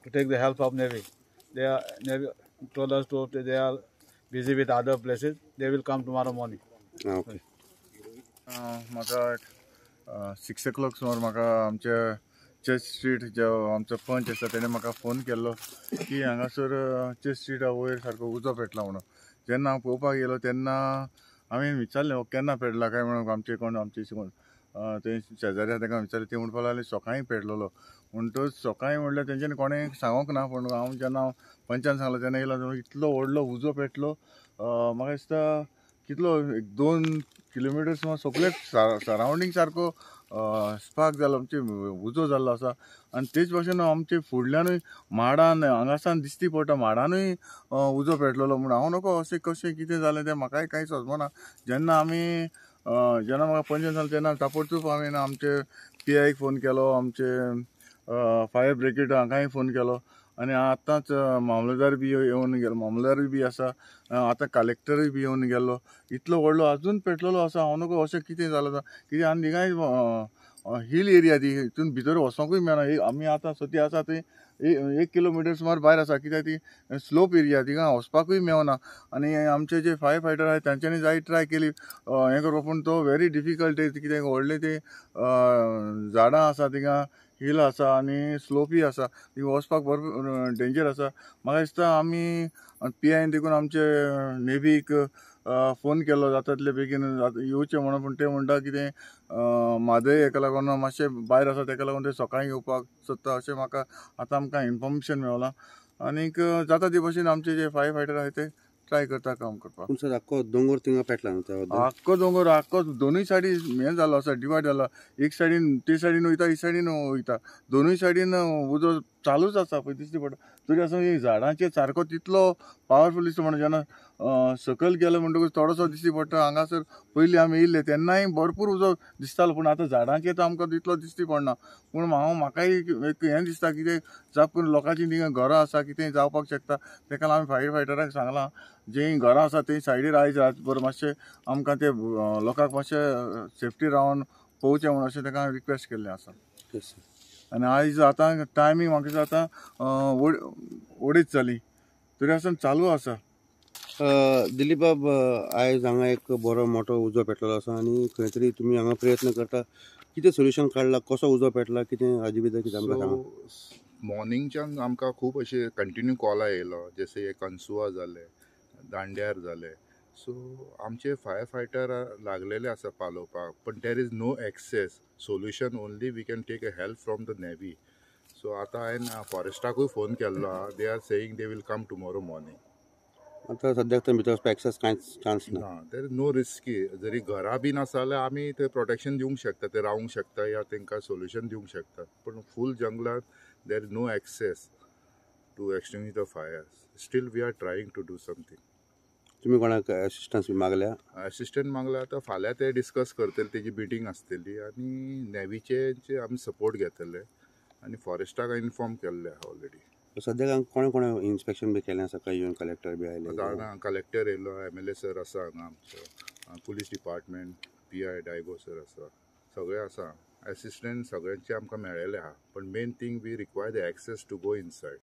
to take the help of Navy. They are Navy told us to they are busy with other places. They will come tomorrow morning. Okay. म्हाका 6 o'clock सुमार म्हाका आमच्या church street जो आमचो पंच आसा तेणें म्हाका फोन केल्लो की हांगासर चर्च स्ट्रीटा वयर सारको उजो पेटला म्हणून. जेन्ना हांव पळोवपाक गेलो तेन्ना हांवें विचारलें हो केन्ना पेटला काय म्हणून. आमचे कोण आमचे कोण ते शेजारी आसा तांकां विचारलें, ते म्हणपाक लागले सकाळीं पेटलेलो. म्हणटच सकाळीं म्हणल्यार तेंच्यांनी कोणें सांगूंक ना, पूण हांव जेन्ना पंचान सांगलो तेन्ना येयलो इतलो व्हडलो उजो पेटलो. म्हाका दिसता कितलो एक 2 किलोमिटर सुमार सगळे सरावंडींग सारको स्पार्क जालो, आमचे उजो जाल्लो आसा. आनी तेच भाशेन आमचे फुडल्यानूय माडान हांगासान दिश्टी पडटा माडानूय उजो पेटलेलो. म्हूण हांव नको अशें कशें कितें जालें तें म्हाकाय कांय समजना. जेन्ना आमी जेन्ना म्हाका पंचान सांगलें तेन्ना ताबडतोब हांवें आमचे पी आयक फोन केलो, आमचे फायर ब्रिगेड हांकांय फोन केलो आनी आतांच मामलेदार बी येवन गेलो, मामलेदारूय बी आसा, आतां कलेक्टरूय बी येवन गेल्लो. इतलो व्हडलो अजून पेटलेलो आसा. हांव नको अशें कितें जालां कितें. आनी थिंगाय हिल एरिया ती, हितून भितर वचोंकूय मेळना. आमी आतां सद्या आसा थंय 1 किलोमिटर सुमार भायर आसा, कित्याक ती स्लोप एरिया, थिंगा वचपाकूय मेळना. आनी आमचे जे फायर फायटर आहात तांच्यांनी जायत ट्राय केली हें करपाक, पूण तो व्हेरी डिफिकल्ट. कित्याक व्हडले ते झाडां आसा, थिंगा हिल आसा आनी स्लोपय आसा, थिंगा वचपाक भरपूर डेंजर आसा. म्हाका दिसता आमी पी आयन देखून आमचे नेवीक फोन केलो जाता तितले बेगीन येवचें म्हणून, पूण ते म्हणटा कितें म्हादय हेका लागून मातशें भायर आसा, तेका लागून ते सकाळीं येवपाक सोदता अशें म्हाका आतां आमकां इन्फॉर्मेशन मेवलां. आनीक जाता ते भशेन आमचे जे फायर फायटर आहाय ते ट्राय करता काम करपाक. पूण सर आख्खो दोंगर थिंगा पेटला न्हू? आख्खो दोंगर आख्खो दोनूय सायडी हें जाल्लो आसा, डिवायड जालो. एक सायडीन ते सायडीन वयता, एक सायडीन वयता, दोनूय सायडीन उजो चालूच आसा पळय दिश्टी पडटा. तरी आसतना झाडांचेर सारको तितलो पावरफूल दिसता म्हणून जेन्ना सकयल गेलो म्हणटकूच थोडोसो दिश्टी पडटा. हांगासर पयलीं आमी येयल्ले तेन्नाय भरपूर उजो दिसतालो, पूण आतां झाडांचेर तो आमकां तितलो दिश्टी पडना. पूण हांव म्हाकाय एक हें दिसता कितें जाप करून लोकांची थिंगा घरां आसा, कितें जावपाक शकता. तेका लागून आमी फायर फायटराक सांगलां जीं घरां आसा थंय सायडीर आयज रातभर मातशें आमकां ते लोकांक मातशें सेफ्टी रावन पळोवचें म्हणून अशें ताका हांवें रिक्वेस्ट केल्लें आसा. आनी आयज आतां टायमींग म्हाका दिसता आतां 2.5 जालीं तरी आसतना चालू आसा. दिलीप बाब, आयज हांगा एक बरो मोठो उजो पेटलेलो आसा आनी खंय तरी तुमी हांगा प्रयत्न करता, कितें सोल्युशन काडला, कसो उजो पेटला, कितें हाजे भितर कितें आमकां सांगा. मॉर्निंगच्यान आमकां खूब अशे कंटिन्यू कॉला येयलो, जशे कन्सुआ जाले, दांड्यार जाले. सो आमचे फायर फायटर लागलेले आसा पालोवपाक, पण there is no access solution, only we can take a help from the navy. So आतां हांवें फॉरेस्टाकूय फोन केल्लो आहा, they are saying they will come tomorrow morning. आतां सद्याक थंय भितर वचपाक एक्सेस कांयच चान्स ना? There is no risky. जरी घरां बीन आसा जाल्यार आमी थंय प्रोटेक्शन दिवंक शकता, ते रावंक शकता या तांकां सोल्युशन दिवंक शकता, पूण फूल जंगलांत there is no access to extinguish the fire. Still we are trying to do something. तुमी कोणाक एसिस्टन्स बी मागल्या? एसिस्टंट मागला, आतां फाल्यां ते डिस्कस करतले, तेजी मिटींग आसतली आनी नेवीचे आमी सपोर्ट घेतले आनी फॉरेस्टाक इन्फॉर्म केल्ले आहा ऑलरेडी. सद्याक कोणें कोणें इन्स्पेक्शन बी केलें आसा काय येवन कलेक्टर बी आयले? आतां कलेक्टर येयलो, MLA sir आसा हांगा आमचो, police department, PI Diego sir आसा, सगळे आसा. एसिस्टंट सगळ्यांचे आमकां मेळ्ळेले आहा, पण main thing we require the access to go inside.